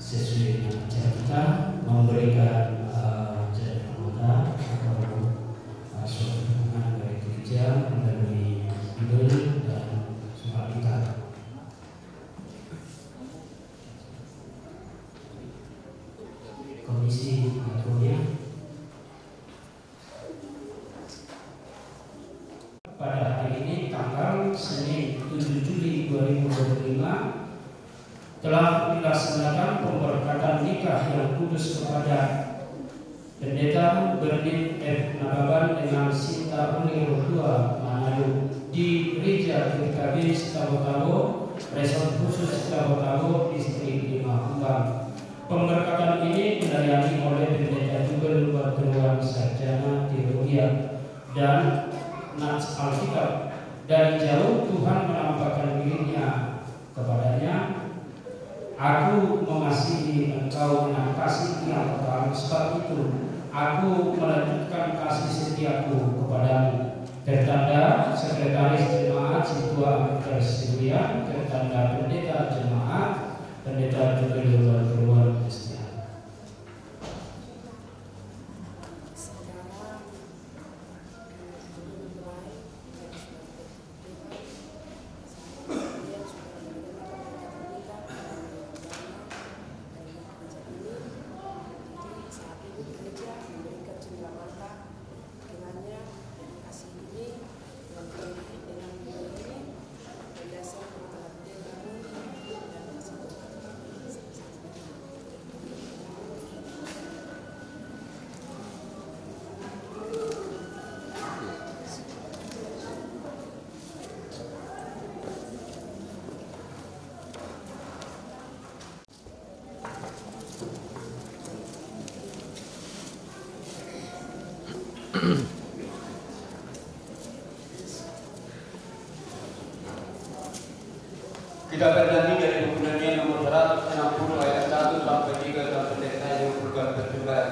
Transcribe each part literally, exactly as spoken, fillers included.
Sesuai dengan acara kita memberikan, eh, jadi anggota atau, eh, suatu dukungan dari gereja melalui email dan surat kita. Komisi Diakonia. Pada hari ini, tanggal Senin, tujuh Juli dua ribu dua puluh lima, telah dilaksanakan pemberkatan nikah yang kudus kepada Pendeta Bernit F Nababan dengan Sinta Ruli Rotua Manado di Gereja G K P Sitabo-tabo, Resort Khusus Sitabo-tabo, Distrik Lima Humbang. Pemberkatan ini dilayani oleh Pendeta Jubel Baturuan Sarjana Teologia dan Nats Alkitab. Dari jauh Tuhan menampakkan dirinya kepadanya. Aku mengasihi engkau dengan kasih yang pertama, sebab itu aku melanjutkan kasih setiaku kepadamu. Tertanda Sekretaris Jemaat Sintua Ampers Siburian, tertanda Pendeta Jemaat, Pendeta Jubel Baturuan Kristian. Kita bernyanyi dari buku nyanyian nomor seratus enam puluh ayat satu sampai tiga, sampai saya dua puluh kali percobaan.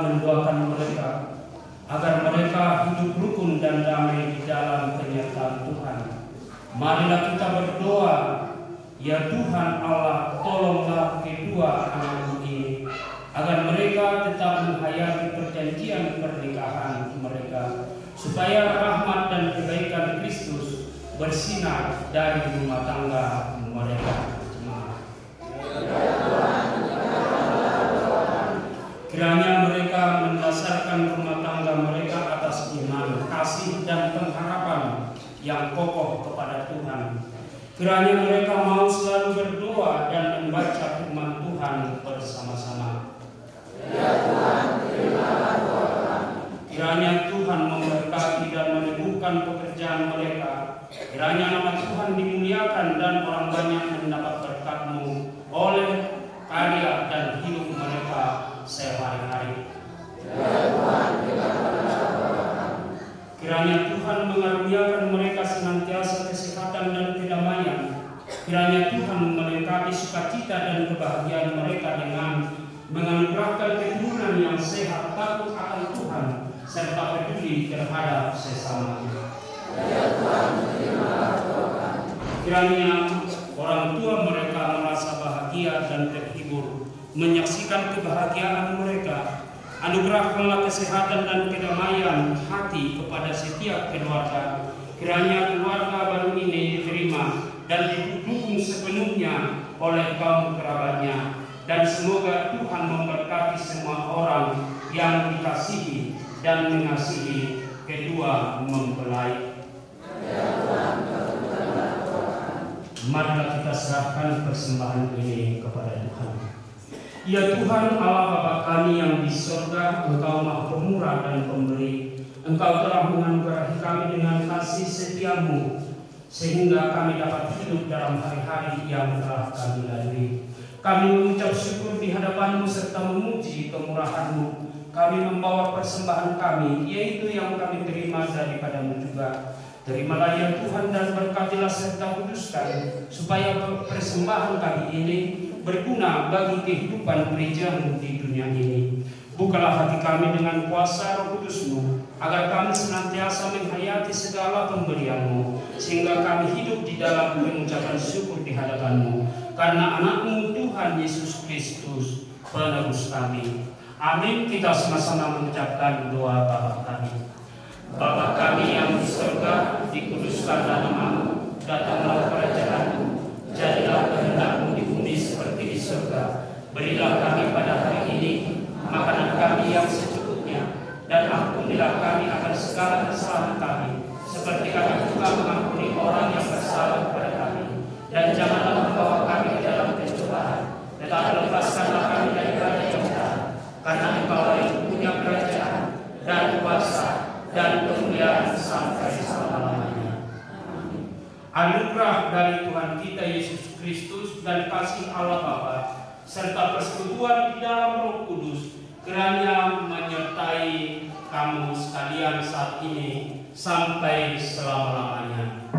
mendoakan mereka agar mereka hidup rukun dan damai di dalam penyertaan Tuhan. Marilah kita berdoa. Ya Tuhan Allah, tolonglah kedua anakmu ini, agar mereka tetap menghayati perjanjian pernikahan mereka, supaya rahmat dan kebaikan Kristus bersinar dari rumah tangga mereka. Kiranya mereka mendasarkan rumah tangga mereka atas iman, kasih, dan pengharapan yang kokoh kepada Tuhan. Kiranya mereka mau selalu berdoa dan membaca firman Tuhan bersama-sama. Ya Tuhan, terimalah doa kami. Kiranya Tuhan memberkati dan meneguhkan pekerjaan mereka. Kiranya nama Tuhan dimuliakan dan orang banyak mendapat berkat-Mu oleh karya dan hidup mereka sehari-hari. Ya Tuhan, terimalah doa kami. Kiranya Tuhan mengaruniakan mereka senantiasa kesehatan dan kedamaian. Kiranya Tuhan melengkapi sukacita dan kebahagiaan mereka dengan menganugerahkan keturunan yang sehat, takut akan Tuhan, serta peduli terhadap sesamanya. Kiranya orang tua mereka merasa bahagia dan terhibur menyaksikan kebahagiaan mereka. Anugerahkanlah kesehatan dan kedamaian hati kepada setiap keluarga. Kiranya keluarga baru ini diterima dan didukung sepenuhnya oleh kaum kerabatnya. Dan semoga Tuhan memberkati semua orang yang dikasihi dan mengasihi kedua mempelai. Marilah kita serahkan persembahan ini kepada Tuhan. Ya Tuhan, Allah Bapa kami yang di sorga, Engkau Maha Pemurah dan Pemberi. Engkau telah menganugerahi kami dengan kasih setia-Mu, sehingga kami dapat hidup dalam hari-hari yang telah kami lalui. Kami mengucap syukur di hadapan-Mu serta memuji kemurahan-Mu. Kami membawa persembahan kami, yaitu yang kami terima daripada-Mu juga. Terimalah, ya Tuhan, dan berkatilah serta kuduskan, supaya persembahan kami ini berguna bagi kehidupan gereja-Mu di dunia ini. Bukalah hati kami dengan kuasa Roh Kudus-Mu, agar kami senantiasa menghayati segala pemberian-Mu, sehingga kami hidup di dalam pengucapan syukur di hadapan-Mu, karena Anak-Mu, Tuhan Yesus Kristus, Penebus kami. Amin. Kita sama-sama mengucapkan doa Bapa kami. Bapa kami yang di sorga, dikuduskanlah nama-Mu, datanglah kerajaan-Mu, jadilah kehendak-Mu di bumi seperti di sorga. Berilah kami pada hari ini makanan kami yang secukupnya, dan ampunilah kami akan segala kesalahan kami, seperti kami juga mengampuni orang yang bersalah kepada kami. Dan janganlah membawa kami ke dalam pencobaan, tetapi lepaskanlah kami daripada yang jahat, karena Engkaulah yang punya kerajaan, dan kuasa, dan kemuliaan sampai selama-lamanya. Amin. Anugerah dari Tuhan kita Yesus Kristus dan kasih Allah Bapa serta persekutuan di dalam Roh Kudus kiranya menyertai kamu sekalian saat ini sampai selama-lamanya.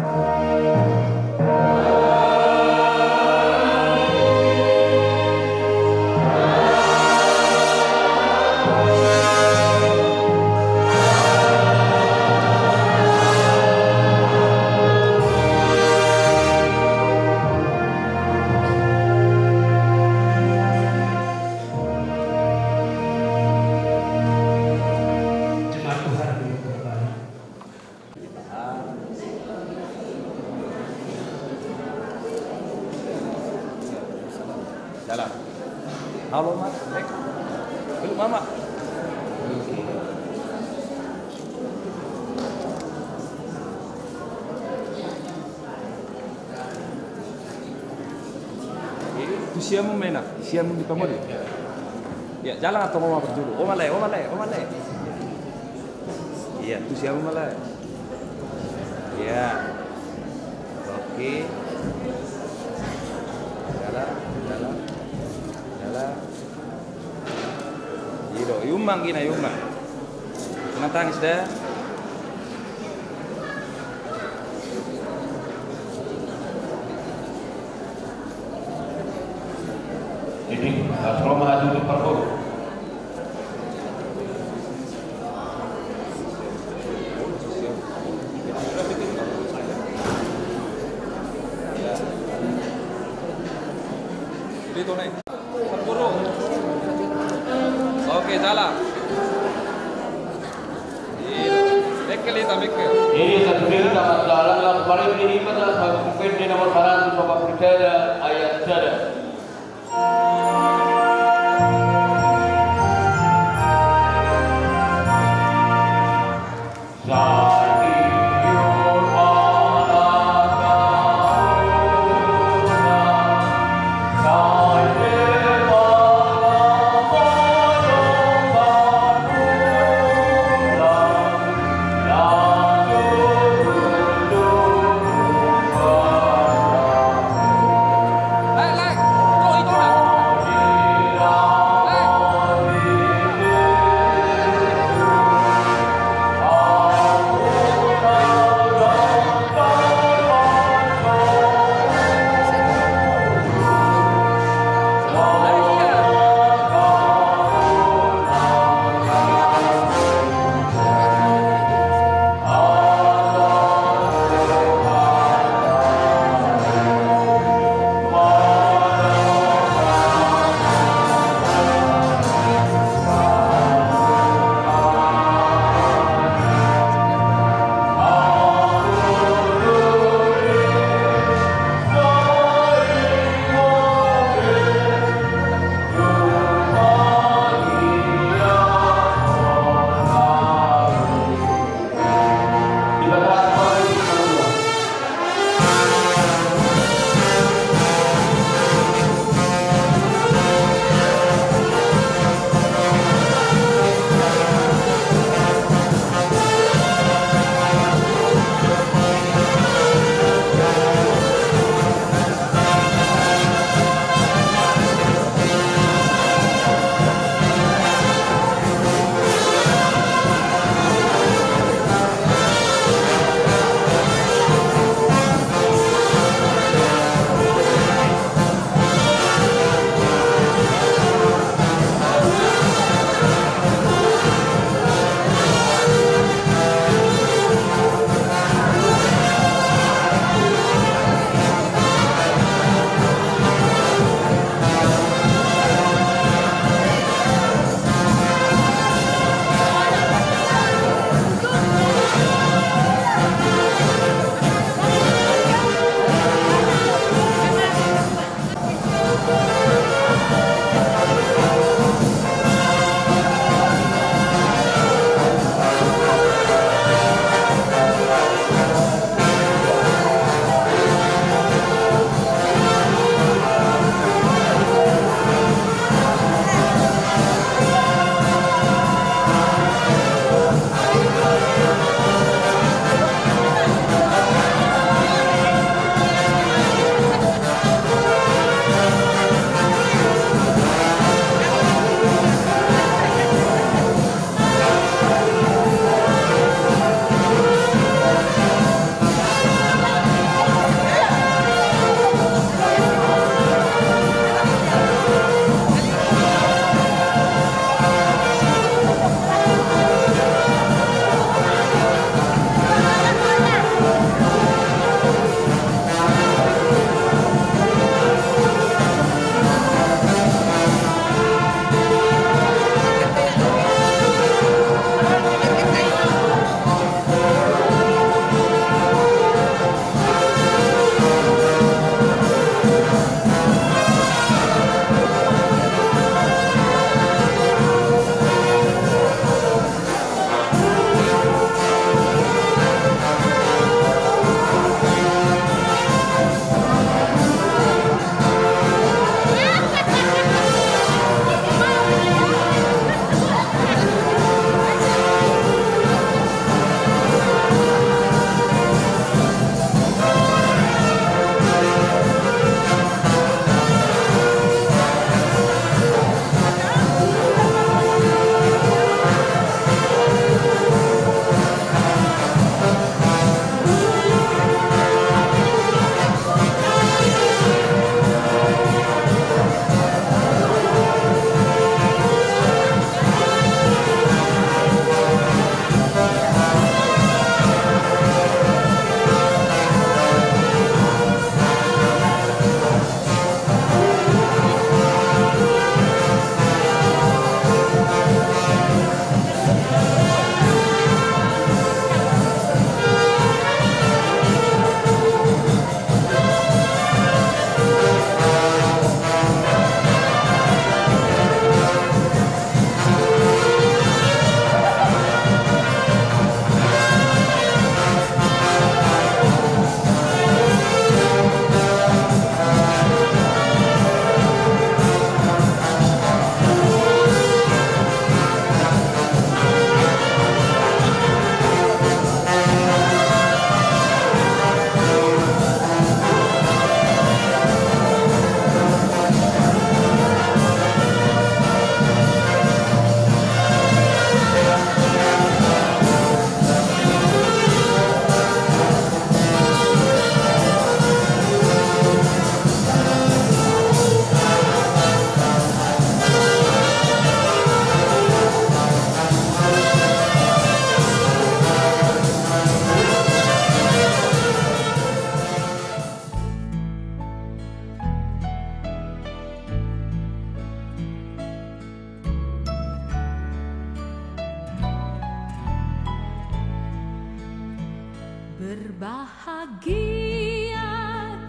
Jalan. Halo, Mak. Eh, duduk, Mama. Tu siamun ma, Ina, siamun di pangoli. Ya, jalan atau Oma berdulu. Oma lae, Oma lae, Oma lae. Iya, tu siamun ma lae. Iya. Oke. Jalan, jalan. Jalan. Iya do, iumang gina, iumang. Jangan tangis dah. Ini, eh, Roma duduk parpol. Oke, jalan. Iya. Mekkel hita, mekkel. Ini satu hita masalah lah, kemarin ini pada satu pende nomor seratus dua puluh tiga ayat tiga. Bahagia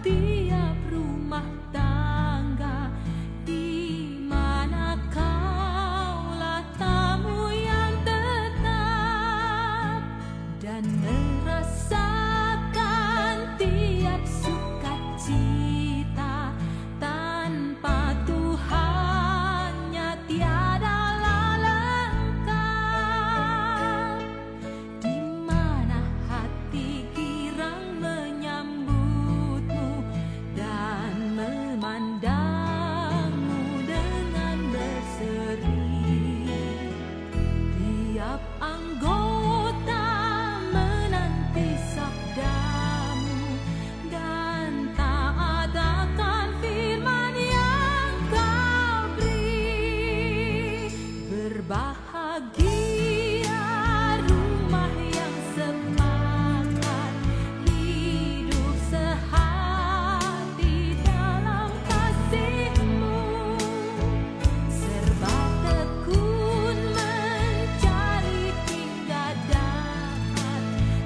tiap rumah tangga di mana kaulah tamu yang tetap dan merasakan tiap sukacita tanpa Tuhannya tiadalah lengkap. Di mana hati girang menyambutmu dan memandangmu dengan berseri. Tiap anggota menanti sabdamu dan taat akan firman yang kau beri. Berbah- Bahagia rumah yang sepakat hidup sehati dalam kasih-Mu. Serba tekun mencari hingga dapat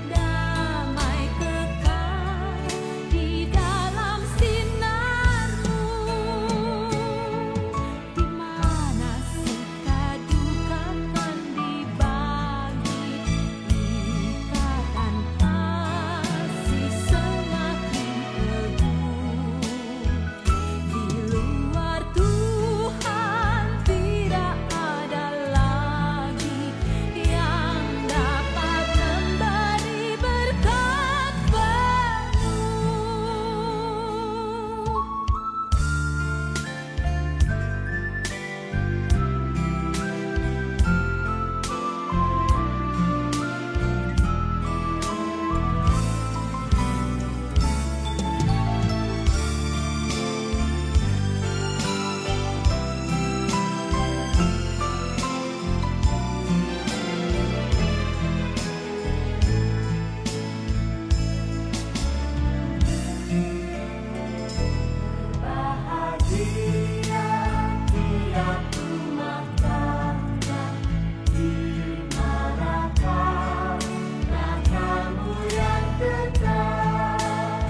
damai kekal di dalam sinar-Mu. Di mana suka duka kan dibagi, ikatan kasih semakin teguh. Di luar Tuhan tidak ada lagi yang dapat memberi berkat penuh. Bahagia tiap rumah tangga di mana kaulah tamu yang tetap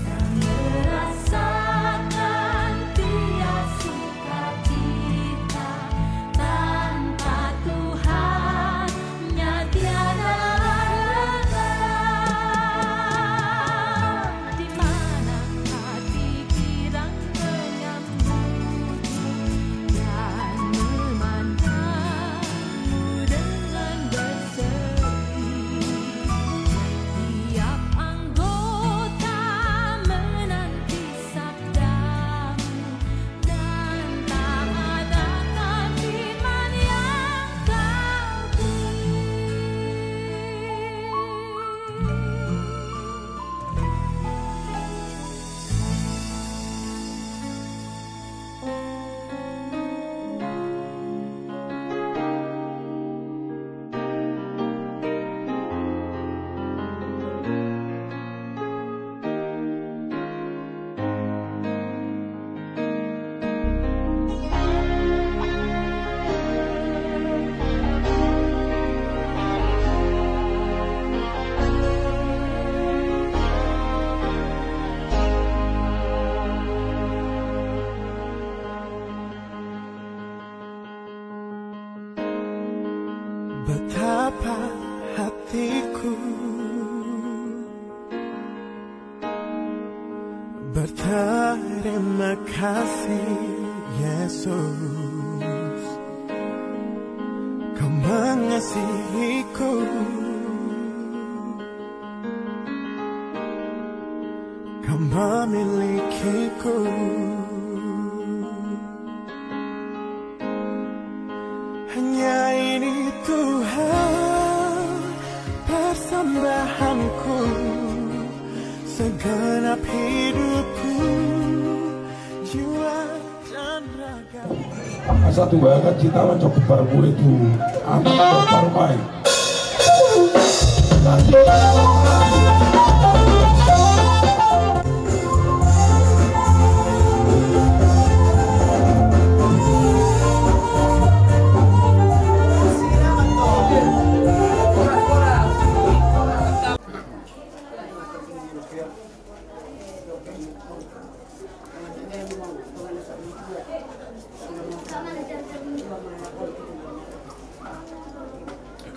dan merasakan tiap sukacita. Tanpa Tuhannya tiada lengkap. Di mana hati girang menyambutmu dan memandangmu dengan berseri. Tiap anggota menanti sabdamu dan taat akan firman yang kau beri. Betapa hatiku berterima kasih, Yesus, Kau mengasihiku, Kau memilikiku. Hanya ini, Tuhan, persembahanku, segenap hidupku, jiwa dan raga. Asa tubagas hita manjou parbue tu anak parmaen.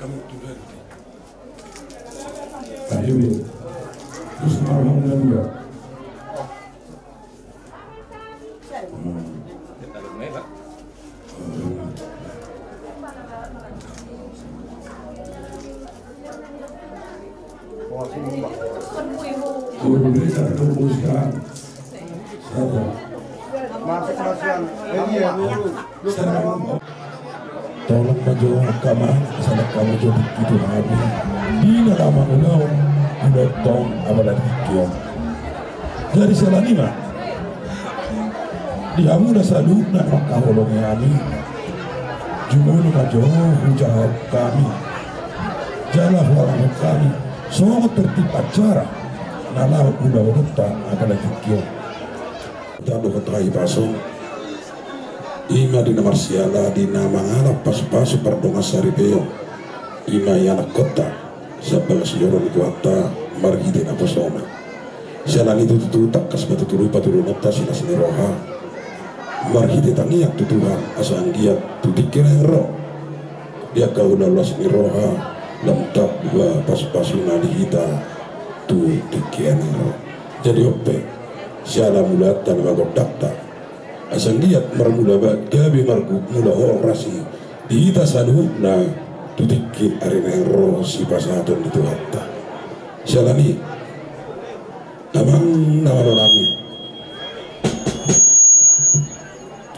Kamu tu ganti. Ayo, terus marham dan dua. Tolong ma jo angka amang, asa dang hamu jo tingki tu hami di na laho mangulahon ulaonta on, apala tingki on. Jadi siala ni i ma, di hamu na saluhutna na mangkaholongi hami, jumolo ma jo hujahahon hami jala huarahon hami songon tertib acara na laho ulaononta apala tingki on. Tabo kota i pasu. I ma di na marsiala di na mangalap pasupasu pardongan saripeon, i ma ianakhonta sian bagas joro ni Tuhanta marhite naposona. Siala ni i tutu tangkas ma tutu rupa turunonta silas ni roha marhite tangiang tu Tuhan asa anggiat tu tingki na naeng ro di angka ulaon las ni roha lam tamba pasupasuna di hita tu tingki na naeng ro. Jadi on pe siala mulaanta na magondangta, asa anggiat marmula ba gabe marmula horas i di hita saluhutna tu tingki ari na naeng ro sipasahaton ni Tuhanta. Siala ni i, amang na malo nami,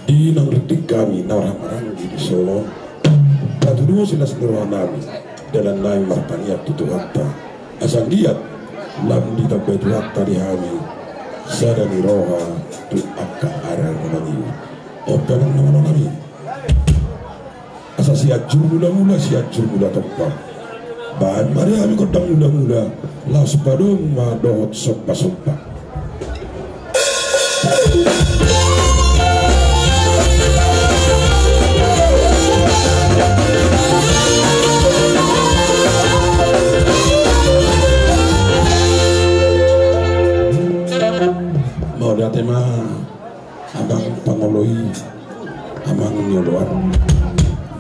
di naung ringgas hami na marhahamaranggi dison, patudu silas ni roha nami dalan nami martangiang tu Tuhanta, asa anggiat lam ditambai Tuhanta di hami sada ni roha tu angka ari-ari na mangihut. On pe amang na malo nami, asa Sianjur Mulamula, Sianjur Mulatompa. Bahen ma di hami gondang mulamula, laos padomu ma dohot sombasomba. Mauliate ma. Amang pangoloi, amang ni oloan,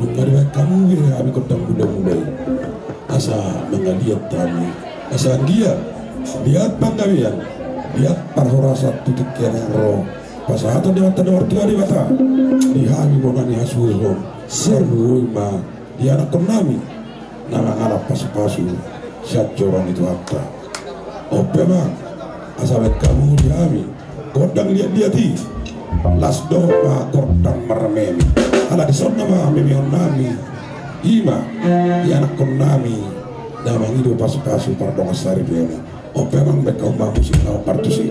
nunga dibahen hamu be hami gondang mulamula i asa mangaliat hami, asa anggiat liat panggabean, liat parhorasan tu tingki na naeng ro. Pasahaton Debata na martua Debata di hami bona ni hasuhuton, sirui ma di anakhon nami na mangalap pasupasu sian joro ni Tuhanta. On pe amang, asa bahen hamu di hami gondang liatliat i, las dohot ma gondang marmeme. Ala dison nama memehon nami, i ma ianakhon nami na mangido pasupasu pardongan saripeon i. On pe amang, bahen hamu ma musik na hombar tusi.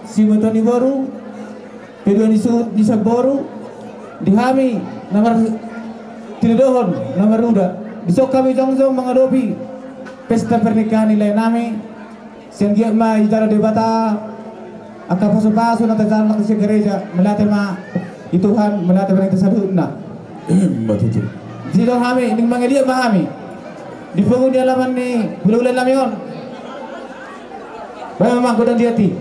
Simatua ni boru, paidua ni suhut ni siboru, di hami na martinodohon na maruda, dison hami jongjong mangadopi pesta pernikahan ni lae nami. Sai anggiat ma dijalo Debata angka pasupasu na tajalo sian gareja, mauliate ma di Tuhan, mauliate ma di hita saluhutna. Ima tutu. Dison hami, naeng mangaliat ma hami di pungu ni alaman ni hulahula nami on. Baen ma godang di atas.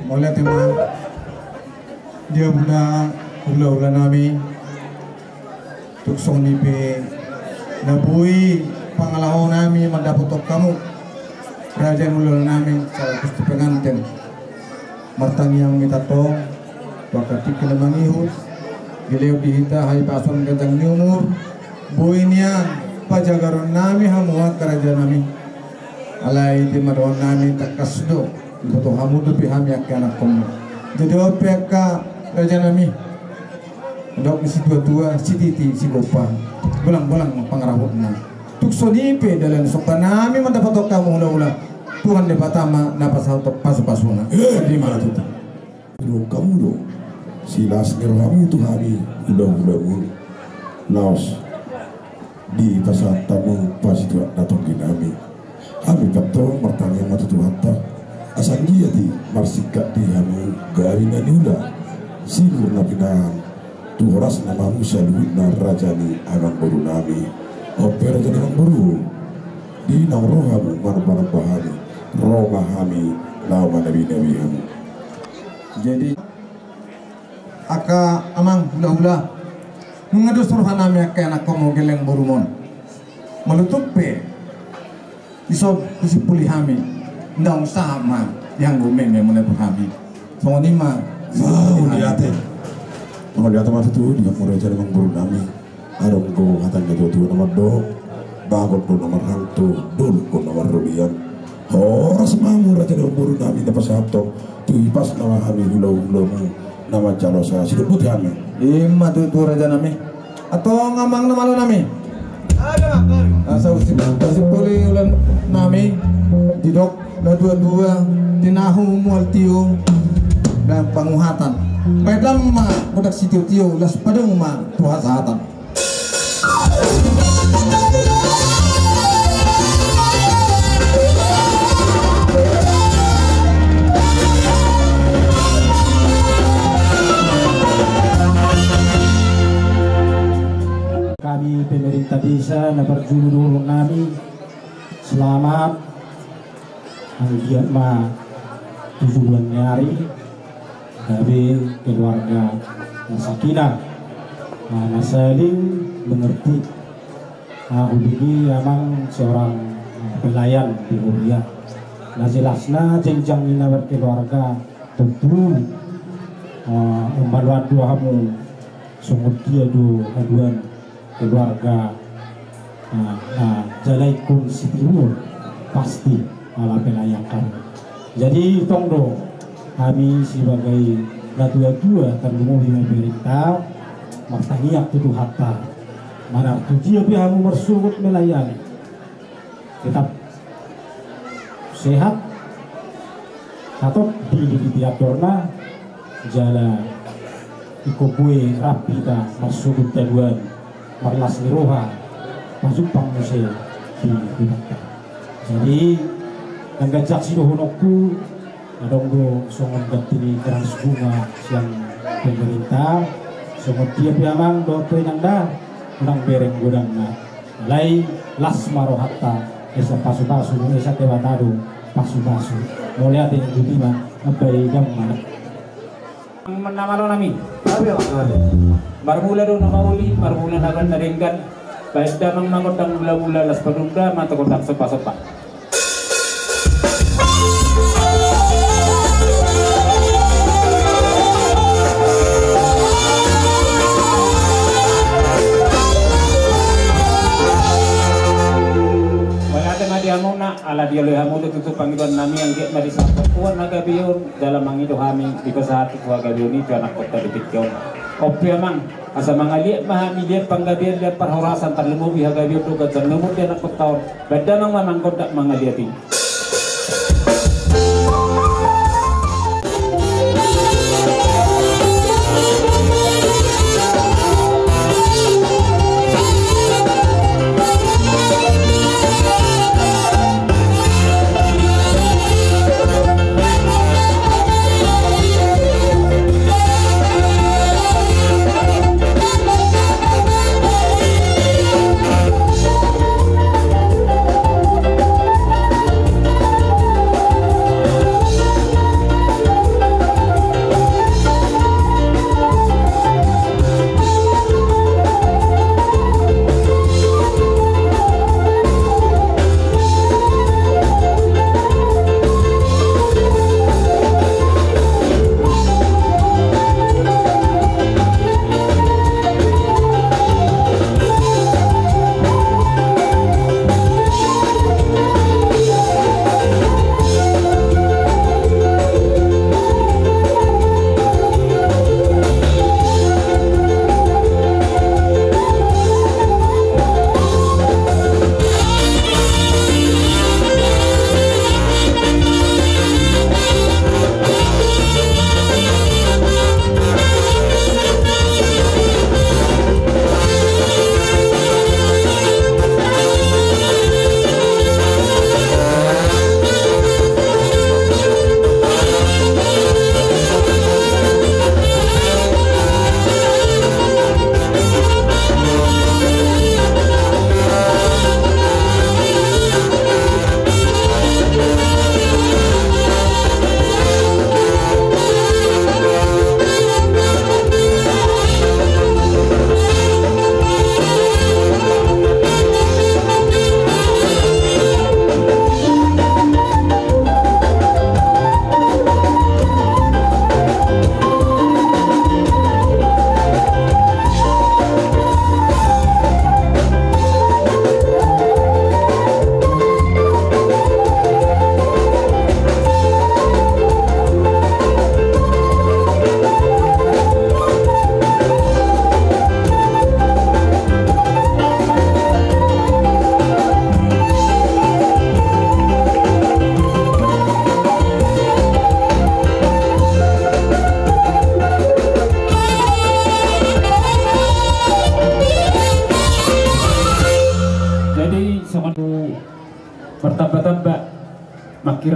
Mauliate ma di hamuna hulahula nami. Tung songon i pe na boi pangalaho nami mandapothon hamu raja ni hulahula nami, selaku penganten. Martangiang ma hita tong, tu angka tingki na mangihut, dilehon di hita hahipason, ganjang ni umur, boi nian pajagaron nami hamu angka raja nami. Alai di ma dohonon nami, tangkas do diboto hamu dope hami angka anakkonmu. Jadi on pe angka raja nami, dok ni situatua, sititi sigompa, golanggolang ma pangarahutna. Tung songon i pe dalan somba nami mandapothon hamu hulahula, Tuhan Debata ma na pasahathon pasupasuna. Eh, di ma tutu. Didok hamu do, silas ni rohamu tu hami hulahulamu, laos dipasahat hamu pasituak na tonggi nami. Hami pe antong martangiang ma tu Tuhanta, asa anggiat i marsingkat di hamu gabe na niula, sinur na pinahan, tu horas na mamusa luhutna raja ni amangboru nami. On pe raja ni amangboru, di naung ro hamu manombanomba hami, ro ma hami laho manabiabi hamu. Jadi angka amang hulahula, nunga dos roha nami angka anakkonmu, geleng borumon. Molo tung pe dison husimpuli hami, ndang sahat ma dianggo meme muna tu hami. Songon i ma. Mauliate. Mauliate ma tutu di hamu raja ni amangboru nami. Adong do hata ni natuatua na mandok, bagot do na marhalto, dolok do na marrobean. Horas ma hamu raja ni amangboru nami na pasahathon tu hipasna hami hulahulamu na manjalo, asa sidok boti hami. I ma tutu raja nami. Antong amang na malo nami, asa husimpuli ulaon nami, didok natuatua, tinahu mual tio, ndang panguhatan. Baen damang ma gondang sitiotio, laos padomu ma tu hasahatan. Hami pemerintah desa na parjolo dohonon nami, selamat. Anggiat ma tu joloan ni ari gabe keluarga na sakinah, na saling mengerti. Hubege amang seorang pelayan di huria. Na jelasna jenjang ni na berkeluarga, tentu, eh, umbaluan do hamu songon dia do haduan keluarga, eh, na jala ingkon sitiruon pasti ala pelayan hamu. Jadi tong do hami sebagai natuatua, tarlumobi ma pemerintah, martangiang tu Tuhanta, manang tu dia pe hamu marsogot melayani, tetap sehat, hatop diikuti aturna, jala ingkon boi rap hita marsogot haduan, marlas ni roha, pajumpang muse di Tuhanta. Jadi ndang ganjang sidohononku, adong do songon ganti ni kerans bunga sian pemerintah, songon dia pe amang dohot tu inang da, unang bereng godangna. Alai las ma rohanta, asa pasupasu, asa Debata do pasupasu. Mauliate, boti ma, ambai, damang ma. Amang na malo nami. Marmula do na mauli, marmula na denggan. Baen damang ma gondang mulamula, laos padomu damang ma tu gondang sombasomba. Mauliate ma di hamuna, ala dioloi hamu do tutu pangidoan nami, anggiat ma disahat Tuhan hagabeon, jala mangido hami dipasahat tu hagabeon i tu anakkonta di tingki on. On pe amang, asa mangaliat ma hami, liat panggabean, liat parhorasan, tarlumobi hagabeon dohot ganjang ni umur di anakkonta on. Baen damang ma amang gondang mangaliat i.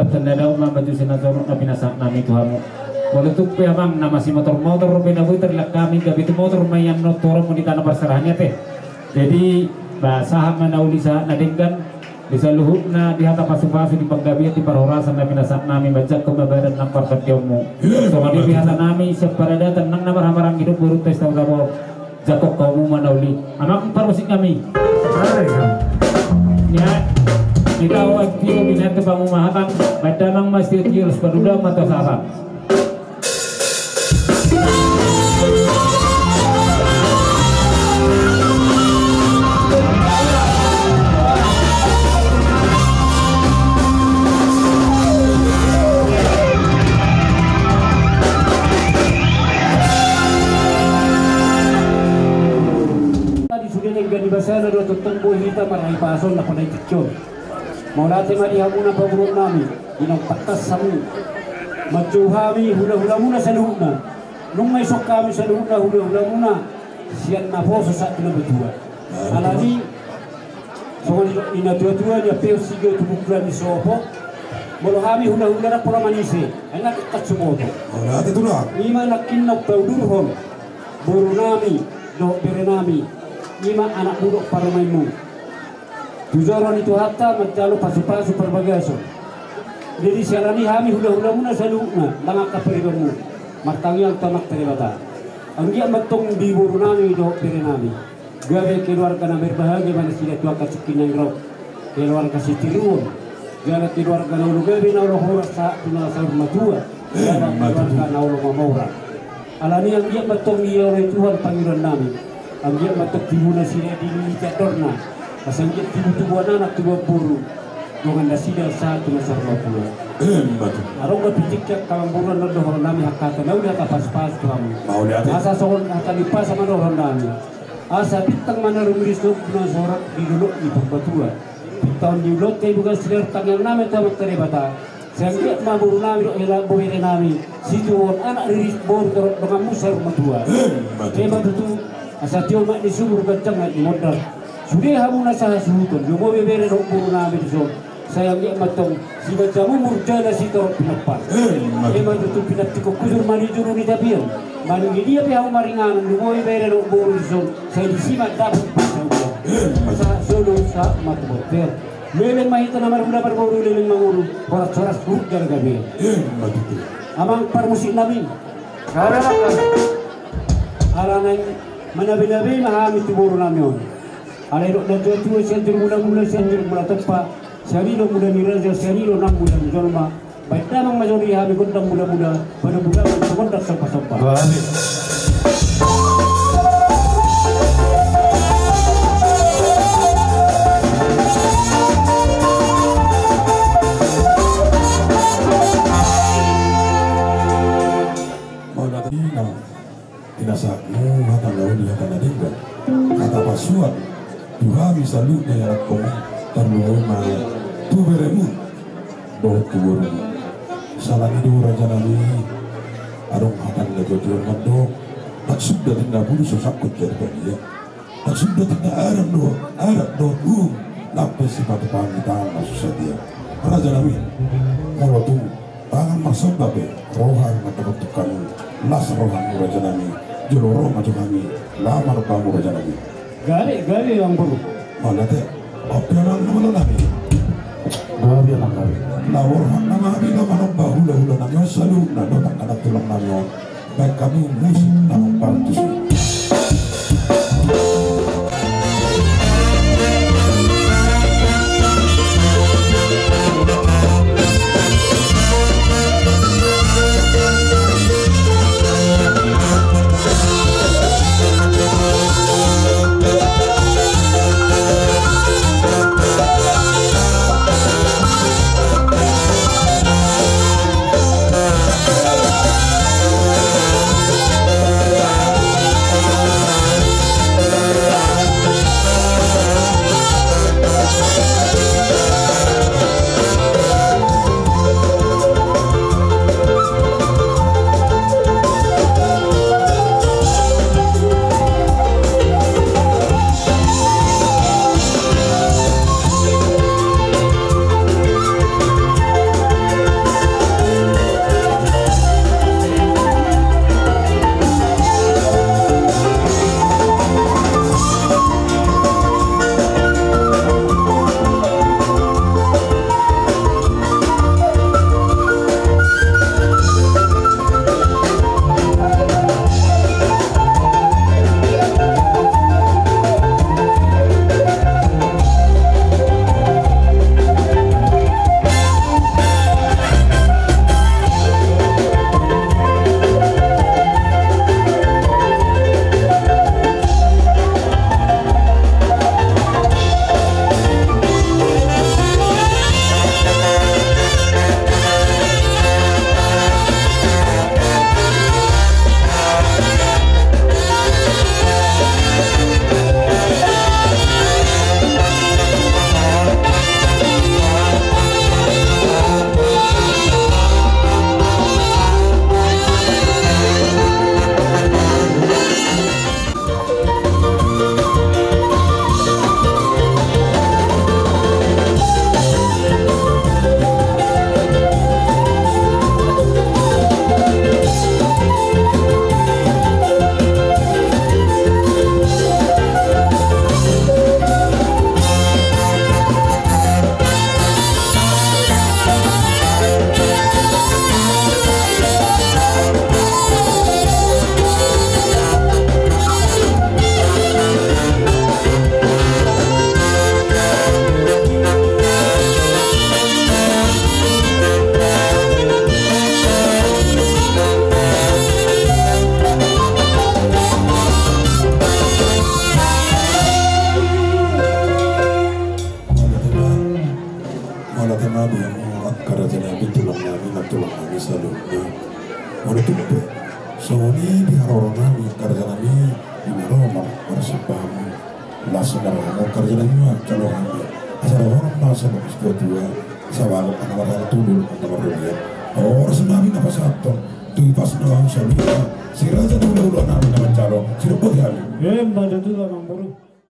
Tanda daun ma baju sinatoruk na pinasahat nami tu hamu. Molo tung pe amang na masimotor-motor pe na boi tarlak hami gabe tu motor ma ian non tu horong muni tana parserahan i ate. Jadi ba sahat ma na uli sahat na denggan. Di saluhutna di hata pasu-pasu di panggabean di parhorasan na pinasahat nami manjangkon ma badan nang parpandionmu. Songon i di hata nami sian paradatan nang na marhamaranggi dohot borunta i sahuta bo. Jangkon hamu ma na uli. Amang parmusik nami. Nian. Hita uan tio binat tu pangumahatan. Badan nang mas tio tio los paduda ma tu sahabat. Tadi sude denggan ni basana do tongtong boi hita marhahipason na pala i tingki on. Mauliate ma di hamu na paguruon nami, inong tangkas hamu. Manjou hami hula-hulamuna saluhutna. Nunga isok hami saluhutna hula-hulamuna sian naposo sahat tu natua-tua. Alani songon i natua-tua ni ampeon sigo tu bukulan ni sopo. Molo hami hula-hula na pola manise ai na tangkas sumoto. Ima nangkinnong paudurhon boru nami dohot bere nami. Ima anak mudok parumaenmu. Tu joro ni Tuhanta manjalo pasu-pasu parbagason. Jadi siala ni hami hula-hulamuna saluhutna nang angka paribanmu martangiang tu Amanta Debata. Anggiat ma tong di boru nami dohot bere nami gabe keluarga na marbahagia ma nasida tu angka tingki na naeng ro. Keluarga sitiruon, jala keluarga na olo gabe na olo horas sahat tu na saur matua. Jala keluarga na olo mamora. Alani anggiat ma tong dioloi Tuhan pangidoan nami. Anggiat ma tong tibu nasida dililiti andorna. Asa anggiat tibu tubuan anak tubuan boru dongan nasida sahat tu na saur matua. Adong do pitik angka amangboru na dohonon nami angka hata na uli hata pasu-pasu tu hamu. Asa songon hata ni pasa ma dohonon nami. Asa bintang ma na rumiris dohot na sorak di dolok ni Purbatua. Bintang on di ulaonta i bukan sidaur tangiang nami tu Amanta Debata. Sai anggiat ma boru nami dohot hela bere nami situbuan anak riris boru torop donganmu saur matua. Ima tutu. Asa tio ma di sumur ganjang na di mondar. Sude hamu na sahasuhuton lumobi bere dohot boru nami dison. Sai anggiat ma tong siganjang umur jala sitorop pinompar. Ima tutu. Pinantikhon hujur ma di julu ni tapian. Manang di dia pe hamu maringanan lumobi bere dohot boru dison. Sai disi ma dapot parsaulian. Sahat solu sahat ma tu bontean. Leleng ma hita na marhula marboru leleng mangolu. Horas-horas suhut jala gabe. Amang parmusik nami. Ala naeng manabe-nabe ma hami tu boru nami on. Alai dok natua-tua sian jur mula-mula sian jur mula tompa. Sian i do mula ni raja sian i do nang mula ni jolma. Baen damang ma jolo di hami gondang mula-mula. Pada mula gondang sompa-sompa. Pinasahatmu hata na uli hata na denggan. Hata pasuan tu hami saluhutna ianakhonmu. Tarlumobi ma tu beremu dohot tu borumu. Salani do raja nami. Adong hata ni natua-tua mandok. Tak suda tinda bulu so sangkut jadi badia. Tak suda tinda adat dohot adat dohot uhum. Lampe sipatu pangitaan na susah dia. Raja nami. Molo tung Pangan marsomba pe roha ni mata bentuk kami. Las rohamu raja nami. Jolo ro ma jo hami lamar bamu raja nami. Gabe gabe amangboru. Mauliate. Ope amang na malo nami. Gabe amang gabe. Na borhat nama hami na manomba hula-hula nami on saluhutna dohot angka tulang nami on. Baen hamu musik na mambantu si. Ala tama di hamu angka raja nami, tulang nami, nantulang nami saluhutna. Molo tung pe songon i di haroro nami angka raja nami, di na ro mar-, marsipamu. Las ma roha hamu angka raja nami, mancalo hami. Asa ro holan ma songon tua-tua, sabagot na marhata tubu, na marhata. Horas ma hami na pasahathon tu ipas na bahu saluhutna. Si raja na hulahula nami na mancalo, si rap boti hami. Emma tutu, amangboru.